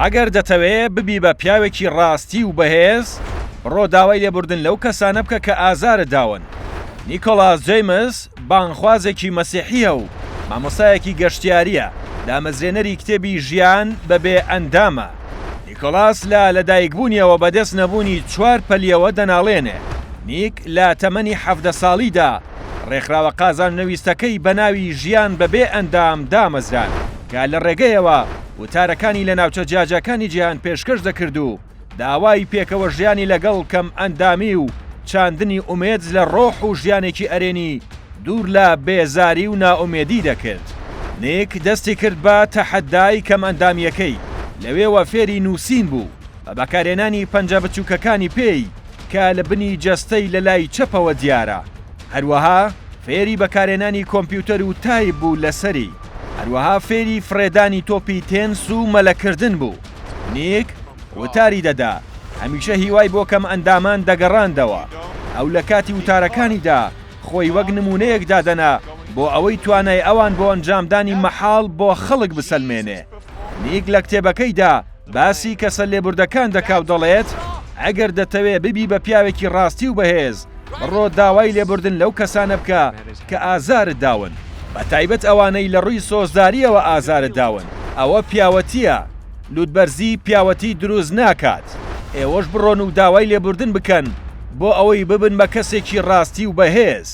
ئەگەر دەتەوێ ببی بە پیاوێکی ڕاستی و بەهێز، بڕۆ داوای لێبوردن لەو کەسانە بکە کە ئازارت داون. نیکۆلاس جەیمس بانگخوازێکی مەسیحییە و مامۆستایەکی گەشتیارییە، دامەزرێنەری کتێبی ژیان بەبێ ئەندامە. نیکۆلاس لە لەدایکبوونیەوە بەدەست نەبوونی چوار پەلیەوە دەناڵێنێ. نیک لە تەمەنی 17 ساڵیدا ڕێکخراوە قازانجنەویستەکەی بە ناوی ژیان بەبێ ئەندام دامەزراند کە لە ڕێگەیەوە وتارەکانی لە ناوچە جیاجیاکانی جیهان پێشکەش دەکرد و داوای پێکەوەژیانی لەگەڵ کەمئەندامی و چاندنی ئومێد لە ڕۆح و ژیانێکی ئەرێنی دوور لە بێزاری و نائومێدی دەکرد. نیک دەستی کرد بە تەحەدای کەمئەندامییەکەی، لەوێوە فێری نووسین بوو بە بەکارهێنانی پەنجە بچووکەکانی پێی کە لە بنی جەستەی لە لای چەپەوە دیارە، هەروەها فێری بەکارهێنانی کۆمپیوتەر و تایپ بوو لەسەری، هەروەها فێری فڕێدانی تۆپی تێنس و مەلەکردن بوو. نیک وتاری دەدا، هەمیشە هیوای بۆ کەمئەندامان دەگەڕاندەوە. ئەو لە کاتی وتارەکانیدا خۆی وەک نموونەیەک دادەنا بۆ ئەوەی توانای ئەوان بۆ ئەنجامدانی مەحاڵ بۆ خەڵک بسەلمێنێ. نیک لە کتێبەکەیدا باسی کەسە لێبوردەکان دەکا و دەڵێت، ئەگەر دەتەوێ ببی بە پیاوێکی ڕاستی و بەهێز، بڕۆ داوای لێبوردن لەو کەسانە بکە کە ئازارت داون، بەتایبەت ئەوانەی لە ڕووی سۆزدارییەوە ئازارت داون، ئەوە پیاوەتییە، لووتبەرزی پیاوەتی دروست ناکات، ئێوەش بڕۆن و داوای لێبوردن بکەن بۆ ئەوەی ببن بە کەسێکی ڕاستی و بەهێز.